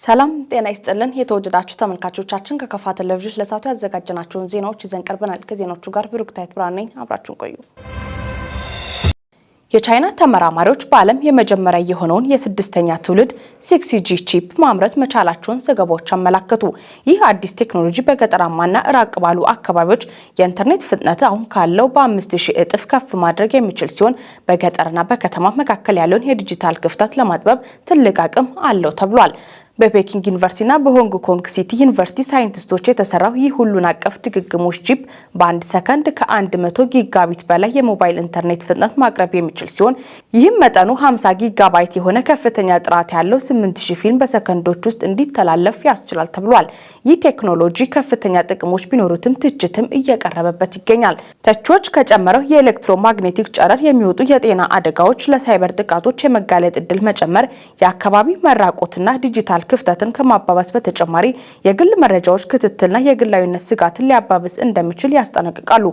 ሰላም ጤና ይስጥልን። የተወደዳችሁ ተመልካቾቻችን፣ ከከፋ ቴሌቪዥን ለሰዓቱ ያዘጋጀናቸውን ዜናዎች ይዘን ቀርበናል። ከዜናዎቹ ጋር ብሩክታይት ብርሃን ነኝ። አብራችሁን ቆዩ። የቻይና ተመራማሪዎች በዓለም የመጀመሪያ የሆነውን የስድስተኛ ትውልድ 6G chip ማምረት መቻላቸውን ዘገባዎች አመላከቱ። ይህ አዲስ ቴክኖሎጂ በገጠራማና ራቅ ባሉ አካባቢዎች የኢንተርኔት ፍጥነት አሁን ካለው በ5000 እጥፍ ከፍ ማድረግ የሚችል ሲሆን፣ በገጠርና በከተማ መካከል ያለውን የዲጂታል ክፍተት ለማጥበብ ትልቅ አቅም አለው ተብሏል። በፔኪንግ ዩኒቨርሲቲና በሆንግ ኮንግ ሲቲ ዩኒቨርሲቲ ሳይንቲስቶች የተሰራው ይህ ሁሉን አቀፍ ድግግሞሽ chip በአንድ ሰከንድ ከ100 ጊጋቢት በላይ የሞባይል ኢንተርኔት ፍጥነት ማቅረብ የሚችል ሲሆን፣ ይህም መጠኑ 50 ጊጋባይት የሆነ ከፍተኛ ጥራት ያለው 8000 ፊልም በሰከንዶች ውስጥ እንዲተላለፍ ያስችላል ተብሏል። ይህ ቴክኖሎጂ ከፍተኛ ጥቅሞች ቢኖሩትም ትችትም እየቀረበበት ይገኛል። ተቺዎች ከጨመረው የኤሌክትሮማግኔቲክ ጨረር የሚወጡ የጤና አደጋዎች፣ ለሳይበር ጥቃቶች የመጋለጥ እድል መጨመር፣ የአካባቢ መራቆትና ዲጂታል ክፍተትን ከማባባስ በተጨማሪ የግል መረጃዎች ክትትልና የግላዊነት ስጋትን ሊያባብስ እንደሚችል ያስጠነቅቃሉ።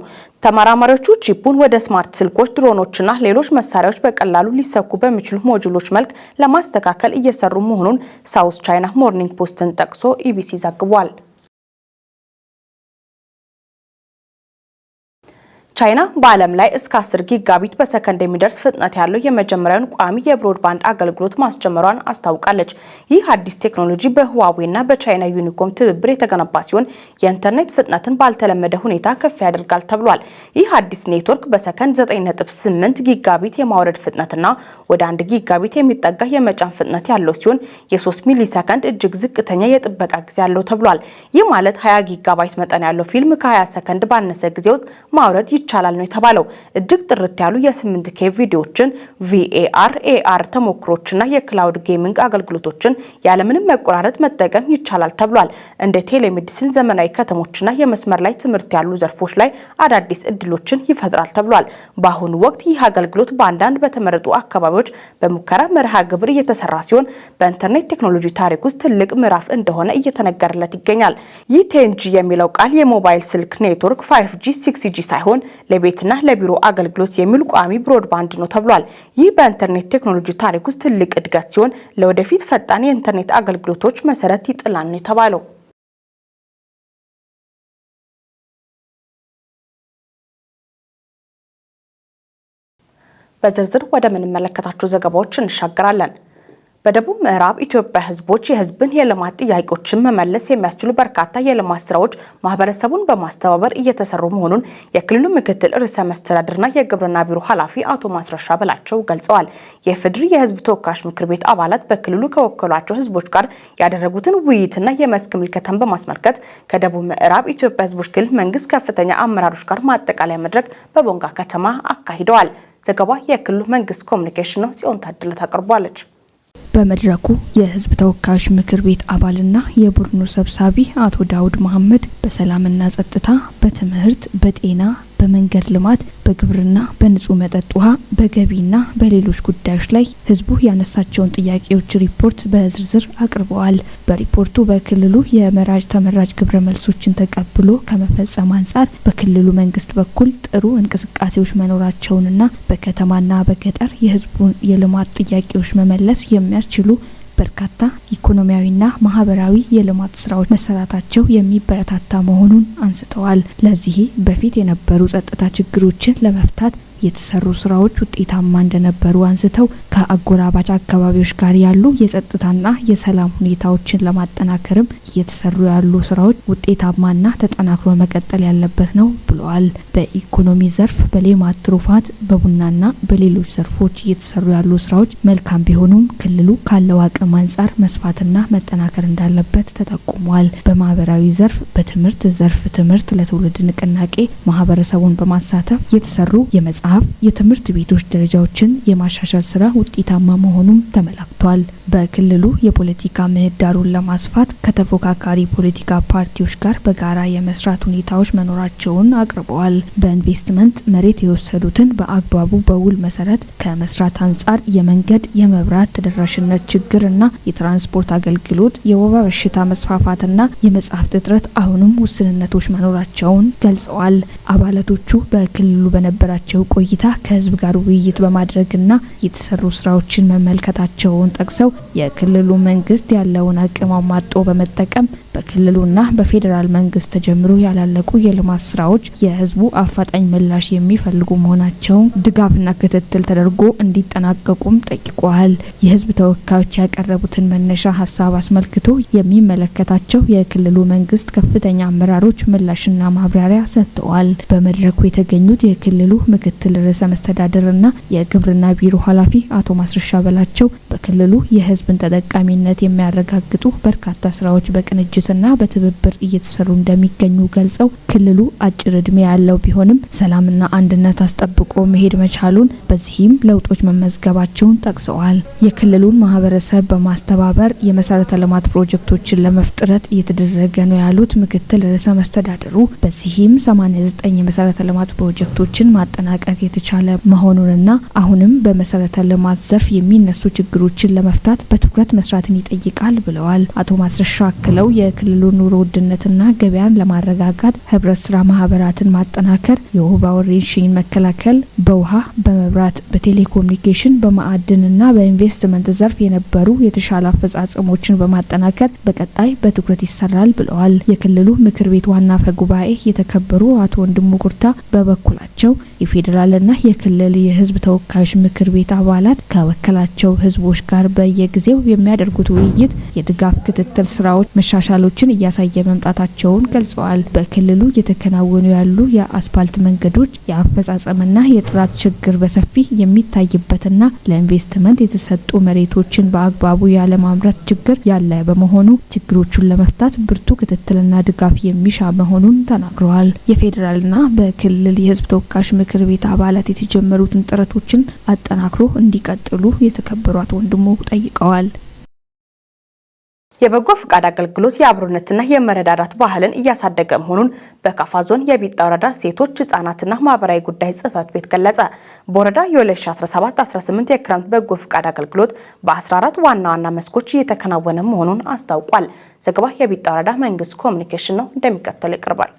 ተመራማሪዎቹ ቺፑን ወደ ስማርት ስልኮች፣ ድሮኖችና ሌሎች መሳሪያዎች በቀላሉ ሊሰኩ በሚችሉ ሞጁሎች መልክ ለማስተካከል እየሰሩ መሆኑን ሳውዝ ቻይና ሞርኒንግ ፖስትን ጠቅሶ ኢቢሲ ዘግቧል። ቻይና በዓለም ላይ እስከ 10 ጊጋቢት በሰከንድ የሚደርስ ፍጥነት ያለው የመጀመሪያውን ቋሚ የብሮድባንድ አገልግሎት ማስጀመሯን አስታውቃለች። ይህ አዲስ ቴክኖሎጂ በህዋዌና በቻይና ዩኒኮም ትብብር የተገነባ ሲሆን፣ የኢንተርኔት ፍጥነትን ባልተለመደ ሁኔታ ከፍ ያደርጋል ተብሏል። ይህ አዲስ ኔትወርክ በሰከንድ 9.8 ጊጋቢት የማውረድ ፍጥነትና ወደ 1 ጊጋቢት የሚጠጋ የመጫን ፍጥነት ያለው ሲሆን፣ የ3 ሚሊ ሰከንድ እጅግ ዝቅተኛ የጥበቃ ጊዜ አለው ተብሏል። ይህ ማለት 20 ጊጋባይት መጠን ያለው ፊልም ከ20 ሰከንድ ባነሰ ጊዜ ውስጥ ማውረድ ይቻላል ነው የተባለው። እጅግ ጥርት ያሉ የ8K ቪዲዮዎችን፣ VR፣ AR ተሞክሮችና የ cloud gaming አገልግሎቶችን ያለምንም መቆራረጥ መጠቀም ይቻላል ተብሏል። እንደ telemedicine፣ ዘመናዊ ከተሞችና የመስመር ላይ ትምህርት ያሉ ዘርፎች ላይ አዳዲስ እድሎችን ይፈጥራል ተብሏል። በአሁኑ ወቅት ይህ አገልግሎት በአንዳንድ በተመረጡ አካባቢዎች በሙከራ መርሃ ግብር እየተሰራ ሲሆን፣ በኢንተርኔት ቴክኖሎጂ ታሪክ ውስጥ ትልቅ ምዕራፍ እንደሆነ እየተነገረለት ይገኛል። ይህ 10G የሚለው ቃል የሞባይል ስልክ ኔትወርክ 5G፣ 6G ሳይሆን ለቤትና ለቢሮ አገልግሎት የሚውል ቋሚ broadband ነው ተብሏል። ይህ በኢንተርኔት ቴክኖሎጂ ታሪክ ውስጥ ትልቅ እድገት ሲሆን፣ ለወደፊት ፈጣን የኢንተርኔት አገልግሎቶች መሰረት ይጥላል ነው የተባለው። በዝርዝር ወደምንመለከታቸው ዘገባዎች እንሻገራለን። በደቡብ ምዕራብ ኢትዮጵያ ህዝቦች የህዝብን የልማት ጥያቄዎችን መመለስ የሚያስችሉ በርካታ የልማት ስራዎች ማህበረሰቡን በማስተባበር እየተሰሩ መሆኑን የክልሉ ምክትል ርዕሰ መስተዳድርና የግብርና ቢሮ ኃላፊ አቶ ማስረሻ በላቸው ገልጸዋል። የኢፌዴሪ የህዝብ ተወካዮች ምክር ቤት አባላት በክልሉ ከወከሏቸው ህዝቦች ጋር ያደረጉትን ውይይትና የመስክ ምልከታን በማስመልከት ከደቡብ ምዕራብ ኢትዮጵያ ህዝቦች ክልል መንግስት ከፍተኛ አመራሮች ጋር ማጠቃለያ መድረክ በቦንጋ ከተማ አካሂደዋል። ዘገባ የክልሉ መንግስት ኮሚኒኬሽን ነው። ጽዮን ታደለ ታቀርቧለች። በመድረኩ የህዝብ ተወካዮች ምክር ቤት አባልና የቡድኑ ሰብሳቢ አቶ ዳውድ መሀመድ በሰላምና ጸጥታ፣ በትምህርት፣ በጤና፣ በመንገድ ልማት፣ በግብርና፣ በንጹህ መጠጥ ውሃ፣ በገቢና በሌሎች ጉዳዮች ላይ ህዝቡ ያነሳቸውን ጥያቄዎች ሪፖርት በዝርዝር አቅርበዋል። በሪፖርቱ በክልሉ የመራጭ ተመራጭ ግብረ መልሶችን ተቀብሎ ከመፈጸም አንጻር በክልሉ መንግስት በኩል ጥሩ እንቅስቃሴዎች መኖራቸውንና በከተማና በገጠር የህዝቡን የልማት ጥያቄዎች መመለስ የሚያስችሉ በርካታ ኢኮኖሚያዊና ማህበራዊ የልማት ስራዎች መሰራታቸው የሚበረታታ መሆኑን አንስተዋል። ለዚህ በፊት የነበሩ ጸጥታ ችግሮችን ለመፍታት የተሰሩ ስራዎች ውጤታማ እንደነበሩ አንስተው፣ ከአጎራባች አካባቢዎች ጋር ያሉ የጸጥታና የሰላም ሁኔታዎችን ለማጠናከርም እየተሰሩ ያሉ ስራዎች ውጤታማና ተጠናክሮ መቀጠል ያለበት ነው ብለዋል። በኢኮኖሚ ዘርፍ፣ በሌማት ትሩፋት፣ በቡናና በሌሎች ዘርፎች እየተሰሩ ያሉ ስራዎች መልካም ቢሆኑም ክልሉ ካለው አቅም አንጻር መስፋትና መጠናከር እንዳለበት ተጠቁሟል። በማህበራዊ ዘርፍ፣ በትምህርት ዘርፍ ትምህርት ለትውልድ ንቅናቄ ማህበረሰቡን በማሳተፍ የተሰሩ የመጽሐፍ የትምህርት ቤቶች ደረጃዎችን የማሻሻል ስራ ውጤታማ መሆኑም ተመላክቷል። በክልሉ የፖለቲካ ምህዳሩን ለማስፋት ከተፎካካሪ ፖለቲካ ፓርቲዎች ጋር በጋራ የመስራት ሁኔታዎች መኖራቸውን አቅርበዋል። በኢንቨስትመንት መሬት የወሰዱትን በአግባቡ በውል መሰረት ከመስራት አንጻር የመንገድ፣ የመብራት ተደራሽነት ችግር እና የትራንስፖርት አገልግሎት፣ የወባ በሽታ መስፋፋትና የመጽሐፍት እጥረት አሁንም ውስንነቶች መኖራቸውን ገልጸዋል። አባላቶቹ በክልሉ በነበራቸው ቆይታ ከህዝብ ጋር ውይይት በማድረግና የተሰሩ ስራዎችን መመልከታቸውን ጠቅሰው የክልሉ መንግስት ያለውን አቅም አሟጦ በመጠቀም በክልሉና በፌዴራል መንግስት ተጀምሮ ያላለቁ የልማት ስራዎች የህዝቡ አፋጣኝ ምላሽ የሚፈልጉ መሆናቸውን ድጋፍና ክትትል ተደርጎ እንዲጠናቀቁም ጠይቀዋል። የህዝብ ተወካዮች ያቀረቡትን መነሻ ሀሳብ አስመልክቶ የሚመለከታቸው የክልሉ መንግስት ከፍተኛ አመራሮች ምላሽና ማብራሪያ ሰጥተዋል። በመድረኩ የተገኙት የክልሉ ምክትል ርዕሰ መስተዳድርና የግብርና ቢሮ ኃላፊ አቶ ማስረሻ በላቸው በክልሉ የህዝብን ተጠቃሚነት የሚያረጋግጡ በርካታ ስራዎች በቅንጅትና በትብብር እየተሰሩ እንደሚገኙ ገልጸው ክልሉ አጭር እድሜ ያለው ቢሆንም ሰላምና አንድነት አስጠብቆ መሄድ መቻሉን በዚህም ለውጦች መመዝገባቸውን ጠቅሰዋል። የክልሉን ማህበረሰብ በማስተባበር የመሰረተ ልማት ፕሮጀክቶችን ለመፍጥረት እየተደረገ ነው ያሉት ምክትል ርዕሰ መስተዳድሩ በዚህም 89 የመሰረተ ልማት ፕሮጀክቶችን ማጠናቀቅ የተቻለ መሆኑንና አሁንም በመሰረተ ልማት ዘርፍ የሚነሱ ችግሮችን ለመፍታት በትኩረት መስራትን ይጠይቃል ብለዋል። አቶ ማስረሻ አክለው የክልሉ ኑሮ ውድነትና ገበያን ለማረጋጋት ህብረት ስራ ማህበራትን ማጠናከር፣ የወባ ወረርሽኝን መከላከል፣ በውሃ፣ በመብራት፣ በቴሌኮሙኒኬሽን፣ በማዕድንና በኢንቨስትመንት ዘርፍ የነበሩ የተሻለ አፈጻጸሞችን በማጠናከር በቀጣይ በትኩረት ይሰራል ብለዋል። የክልሉ ምክር ቤት ዋና አፈ ጉባኤ የተከበሩ አቶ ወንድሙ ጉርታ በበኩላቸው የፌዴራልና የክልል የህዝብ ተወካዮች ምክር ቤት አባላት ከወከላቸው ህዝቦች ጋር በየጊዜው የሚያደርጉት ውይይት የድጋፍ ክትትል ስራዎች መሻሻሎችን እያሳየ መምጣታቸውን ገልጸዋል። በክልሉ እየተከናወኑ ያሉ የአስፓልት መንገዶች የአፈጻጸምና የጥራት ችግር በሰፊ የሚታይበትና ለኢንቨስትመንት የተሰጡ መሬቶችን በአግባቡ ያለማምረት ችግር ያለ በመሆኑ ችግሮቹን ለመፍታት ብርቱ ክትትልና ድጋፍ የሚሻ መሆኑን ተናግረዋል። የፌዴራልና በክልል የህዝብ ተወካዮች ምክር ቤት አባላት የተጀመሩትን ጥረቶችን አጠናክሮ እንዲቀጥሉ የተከበሩ አቶ ወንድሙ ጠይቀዋል። የበጎ ፍቃድ አገልግሎት የአብሮነትና የመረዳዳት ባህልን እያሳደገ መሆኑን በካፋ ዞን የቢጣ ወረዳ ሴቶች ህጻናትና ማህበራዊ ጉዳይ ጽሕፈት ቤት ገለጸ። በወረዳ የ2017-18 የክረምት በጎ ፍቃድ አገልግሎት በ14 ዋና ዋና መስኮች እየተከናወነ መሆኑን አስታውቋል። ዘገባ የቢጣ ወረዳ መንግስት ኮሚኒኬሽን ነው፣ እንደሚከተለው ይቀርባል።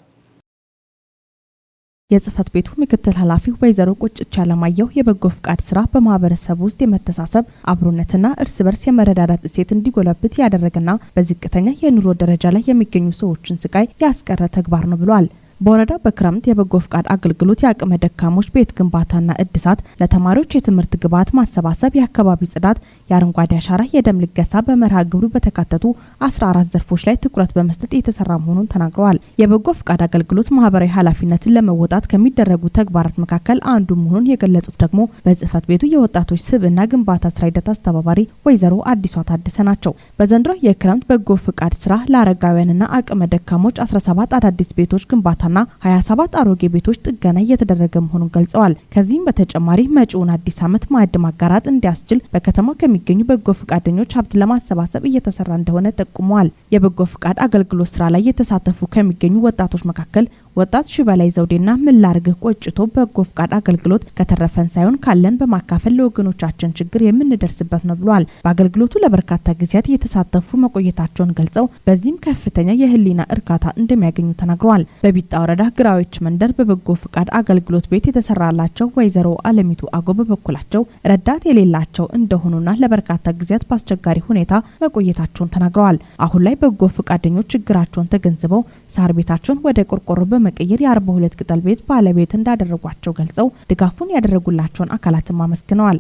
የጽህፈት ቤቱ ምክትል ኃላፊ ወይዘሮ ቁጭቻ አለማየሁ የበጎ ፍቃድ ስራ በማህበረሰቡ ውስጥ የመተሳሰብ፣ አብሮነትና እርስ በርስ የመረዳዳት እሴት እንዲጎለብት ያደረገና በዝቅተኛ የኑሮ ደረጃ ላይ የሚገኙ ሰዎችን ስቃይ ያስቀረ ተግባር ነው ብሏል። በወረዳው በክረምት የበጎ ፍቃድ አገልግሎት የአቅመ ደካሞች ቤት ግንባታና እድሳት፣ ለተማሪዎች የትምህርት ግብዓት ማሰባሰብ፣ የአካባቢ ጽዳት፣ የአረንጓዴ አሻራ፣ የደም ልገሳ በመርሃ ግብሩ በተካተቱ 14 ዘርፎች ላይ ትኩረት በመስጠት የተሰራ መሆኑን ተናግረዋል። የበጎ ፍቃድ አገልግሎት ማህበራዊ ኃላፊነትን ለመወጣት ከሚደረጉ ተግባራት መካከል አንዱ መሆኑን የገለጹት ደግሞ በጽህፈት ቤቱ የወጣቶች ስብዕና ግንባታ ስራ ሂደት አስተባባሪ ወይዘሮ አዲሷ ታደሰ ናቸው። በዘንድሮ የክረምት በጎ ፍቃድ ስራ ለአረጋውያንና አቅመ ደካሞች 17 አዳዲስ ቤቶች ግንባታ ና 27 አሮጌ ቤቶች ጥገና እየተደረገ መሆኑን ገልጸዋል። ከዚህም በተጨማሪ መጪውን አዲስ ዓመት ማዕድ ማጋራት እንዲያስችል በከተማው ከሚገኙ በጎ ፈቃደኞች ሀብት ለማሰባሰብ እየተሰራ እንደሆነ ጠቁመዋል። የበጎ ፈቃድ አገልግሎት ስራ ላይ የተሳተፉ ከሚገኙ ወጣቶች መካከል ወጣት ሽበላይ ዘውዴና ምላርግህ ቆጭቶ በጎ ፍቃድ አገልግሎት ከተረፈን ሳይሆን ካለን በማካፈል ለወገኖቻችን ችግር የምንደርስበት ነው ብለዋል። በአገልግሎቱ ለበርካታ ጊዜያት እየተሳተፉ መቆየታቸውን ገልጸው በዚህም ከፍተኛ የሕሊና እርካታ እንደሚያገኙ ተናግረዋል። በቢጣ ወረዳ ግራዎች መንደር በበጎ ፍቃድ አገልግሎት ቤት የተሰራላቸው ወይዘሮ አለሚቱ አጎ በበኩላቸው ረዳት የሌላቸው እንደሆኑና ለበርካታ ጊዜያት በአስቸጋሪ ሁኔታ መቆየታቸውን ተናግረዋል። አሁን ላይ በጎ ፈቃደኞች ችግራቸውን ተገንዝበው ሳር ቤታቸውን ወደ ቆርቆሮ በመቀየር የ42 ቅጠል ቤት ባለቤት እንዳደረጓቸው ገልጸው ድጋፉን ያደረጉላቸውን አካላትም አመስግነዋል።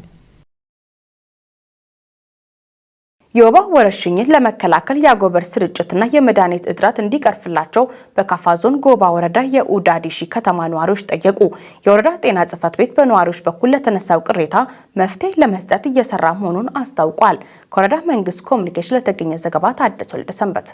የወባ ወረርሽኝን ለመከላከል የአጎበር ስርጭትና የመድኃኒት እጥረት እንዲቀርፍላቸው በካፋ ዞን ጎባ ወረዳ የኡዳዲሺ ከተማ ነዋሪዎች ጠየቁ። የወረዳ ጤና ጽሕፈት ቤት በነዋሪዎች በኩል ለተነሳው ቅሬታ መፍትሄ ለመስጠት እየሰራ መሆኑን አስታውቋል። ከወረዳ መንግስት ኮሚኒኬሽን ለተገኘ ዘገባ ታደሰ ወልደሰንበት።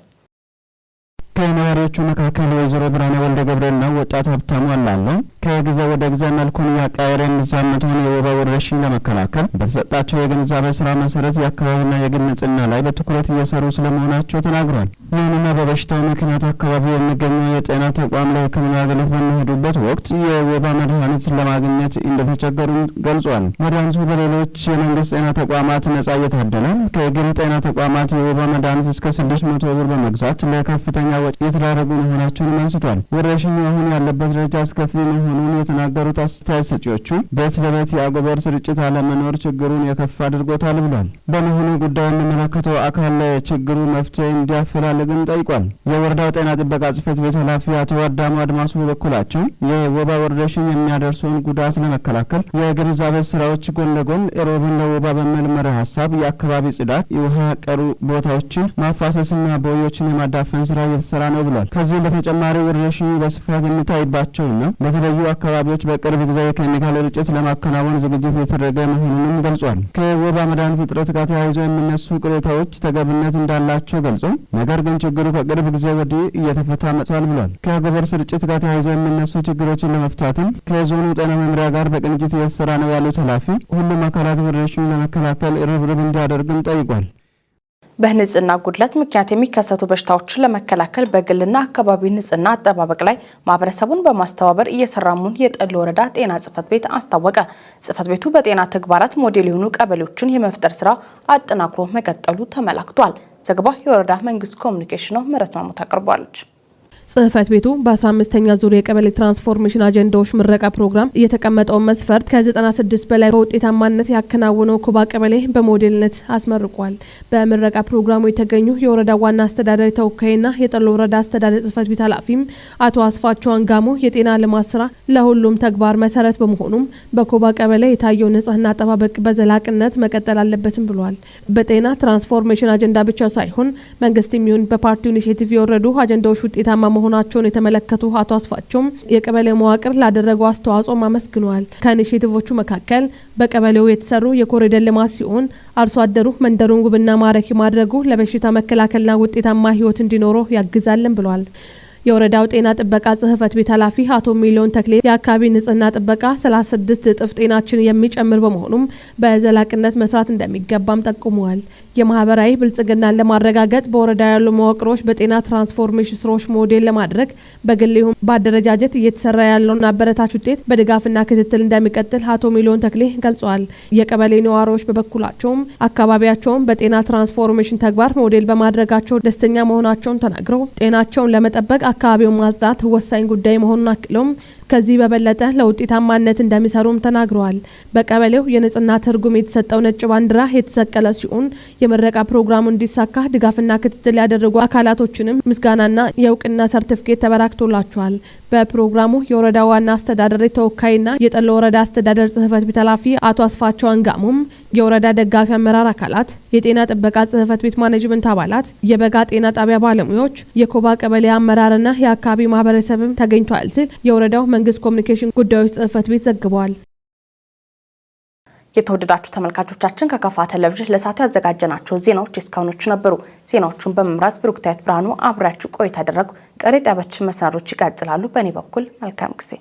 ከነዋሪዎቹ መካከል ወይዘሮ ብርሃነ ወልደ ገብርኤልና ወጣት ሀብታሙ አላለው ከጊዜ ወደ ጊዜ መልኩን እያቀያየረ የሚዛመተውን የወባ ወረርሽኝ ለመከላከል በተሰጣቸው የግንዛቤ ስራ መሰረት የአካባቢና የግል ንጽህና ላይ በትኩረት እየሰሩ ስለመሆናቸው ተናግሯል። ይሁንና በበሽታው ምክንያት አካባቢው የሚገኘው የጤና ተቋም ለሕክምና አገልግሎት በሚሄዱበት ወቅት የወባ መድኃኒት ለማግኘት እንደተቸገሩ ገልጿል። መድኃኒቱ በሌሎች የመንግስት ጤና ተቋማት ነጻ እየታደለ ከግል ጤና ተቋማት የወባ መድኃኒት እስከ 600 ብር በመግዛት ለከፍተኛ ወጪ የተዳረጉ መሆናቸውንም አንስቷል። ወረርሽኙ አሁን ያለበት ደረጃ አስከፊ መሆኑን የተናገሩት አስተያየት ሰጪዎቹ ቤት ለቤት የአጎበር ስርጭት አለመኖር ችግሩን የከፋ አድርጎታል ብሏል። በመሆኑ ጉዳዩ የሚመለከተው አካል ለችግሩ መፍትሄ እንዲያፈላልግም ጠይቋል። የወረዳው ጤና ጥበቃ ጽሕፈት ቤት ኃላፊ አቶ አዳሙ አድማሱ በበኩላቸው የወባ ወረርሽኝ የሚያደርሰውን ጉዳት ለመከላከል የግንዛቤ ስራዎች ጎን ለጎን ሮብን ለወባ በሚል መሪ ሀሳብ የአካባቢ ጽዳት፣ የውሃ ያቀሩ ቦታዎችን ማፋሰስና ቦዮችን የማዳፈን ስራ እየተሰራ ነው ብሏል። ከዚህም በተጨማሪ ወረርሽኙ በስፋት የሚታይባቸውና በተለዩ አካባቢዎች በቅርብ ጊዜ የኬሚካል ርጭት ለማከናወን ዝግጅት የተደረገ መሆኑንም ገልጿል። ከወባ መድኃኒት እጥረት ጋር ተያይዞ የሚነሱ ቅሬታዎች ተገቢነት እንዳላቸው ገልጾ ነገር ግን ችግሩ ከቅርብ ጊዜ ወዲህ እየተፈታ መጥቷል ብሏል። ከአጎበር ስርጭት ጋር ተያይዞ የሚነሱ ችግሮችን ለመፍታትም ከዞኑ ጤና መምሪያ ጋር በቅንጅት እየተሰራ ነው ያሉት ኃላፊ ሁሉም አካላት ወረርሽኙን ለመከላከል ርብርብ እንዲያደርግም ጠይቋል። በንጽህና ጉድለት ምክንያት የሚከሰቱ በሽታዎችን ለመከላከል በግልና አካባቢ ንጽህና አጠባበቅ ላይ ማህበረሰቡን በማስተባበር እየሰራ መሆኑን የጠሎ ወረዳ ጤና ጽሕፈት ቤት አስታወቀ። ጽሕፈት ቤቱ በጤና ተግባራት ሞዴል የሆኑ ቀበሌዎችን የመፍጠር ስራ አጠናክሮ መቀጠሉ ተመላክቷል። ዘገባው የወረዳ መንግስት ኮሚኒኬሽን ነው። ምህረት ማሞት አቅርቧለች። ጽህፈት ቤቱ በ15ኛ ዙር የቀበሌ ትራንስፎርሜሽን አጀንዳዎች ምረቃ ፕሮግራም የተቀመጠውን መስፈርት ከ96 በላይ በውጤታማነት ያከናወነው ኩባ ቀበሌ በሞዴልነት አስመርቋል። በምረቃ ፕሮግራሙ የተገኙ የወረዳ ዋና አስተዳዳሪ ተወካይና የጠሎ ወረዳ አስተዳደር ጽህፈት ቤት ኃላፊም አቶ አስፋቸው አንጋሞ የጤና ልማት ስራ ለሁሉም ተግባር መሰረት በመሆኑም በኩባ ቀበሌ የታየው ንጽህና አጠባበቅ በዘላቂነት መቀጠል አለበትም ብሏል። በጤና ትራንስፎርሜሽን አጀንዳ ብቻ ሳይሆን መንግስት የሚሆን በፓርቲው initiative የወረዱ አጀንዳዎች ውጤታማ መሆናቸውን የተመለከቱ አቶ አስፋቸውም የቀበሌ መዋቅር ላደረገው አስተዋጽኦም አመስግነዋል። ከ initiative ኦቹ መካከል በቀበሌው የተሰሩ የኮሪደር ልማት ሲሆን አርሶ አደሩ መንደሩን ውብና ማራኪ ማድረጉ ለበሽታ መከላከልና ውጤታማ ህይወት እንዲኖረው ያግዛልን ብሏል። የወረዳው ጤና ጥበቃ ጽህፈት ቤት ኃላፊ አቶ ሚሊዮን ተክሌ የአካባቢ ንጽህና ጥበቃ 36 እጥፍ ጤናችን የሚጨምር በመሆኑም በዘላቂነት መስራት እንደሚገባም ጠቁመዋል። የማህበራዊ ብልጽግናን ለማረጋገጥ በወረዳ ያሉ መዋቅሮች በጤና ትራንስፎርሜሽን ስራዎች ሞዴል ለማድረግ በግል ይሁን በአደረጃጀት እየተሰራ ያለውን አበረታች ውጤት በድጋፍና ክትትል እንደሚቀጥል አቶ ሚሊዮን ተክሌ ገልጸዋል። የቀበሌ ነዋሪዎች በበኩላቸውም አካባቢያቸውን በጤና ትራንስፎርሜሽን ተግባር ሞዴል በማድረጋቸው ደስተኛ መሆናቸውን ተናግረው ጤናቸውን ለመጠበቅ አካባቢውን ማጽዳት ወሳኝ ጉዳይ መሆኑን አክለውም ከዚህ በበለጠ ለውጤታማነት እንደሚሰሩም ተናግረዋል። በቀበሌው የንጽህና ትርጉም የተሰጠው ነጭ ባንዲራ የተሰቀለ ሲሆን የምረቃ ፕሮግራሙ እንዲሳካ ድጋፍና ክትትል ያደረጉ አካላቶችንም ምስጋናና የእውቅና ሰርቲፊኬት ተበራክቶላቸዋል። በፕሮግራሙ የወረዳ ዋና አስተዳዳሪ ተወካይና የጠሎ ወረዳ አስተዳደር ጽህፈት ቤት ኃላፊ አቶ አስፋቸው አንጋሙም፣ የወረዳ ደጋፊ አመራር አካላት፣ የጤና ጥበቃ ጽህፈት ቤት ማኔጅመንት አባላት፣ የበጋ ጤና ጣቢያ ባለሙያዎች፣ የኮባ ቀበሌ አመራርና የአካባቢ ማህበረሰብም ተገኝቷል ሲል የወረዳው መንግስት ኮሚኒኬሽን ጉዳዮች ጽህፈት ቤት ዘግቧል። የተወደዳችሁ ተመልካቾቻችን፣ ከካፋ ቴሌቪዥን ለሰዓቱ ያዘጋጀናቸው ዜናዎች እስካሁኖቹ ነበሩ። ዜናዎቹን በመምራት ብሩክታይት ብርሃኑ አብሬያችሁ ቆይታ አደረጉ። ቀሪ ጣቢያችን መሰናዶች ይቀጥላሉ። በእኔ በኩል መልካም ጊዜ።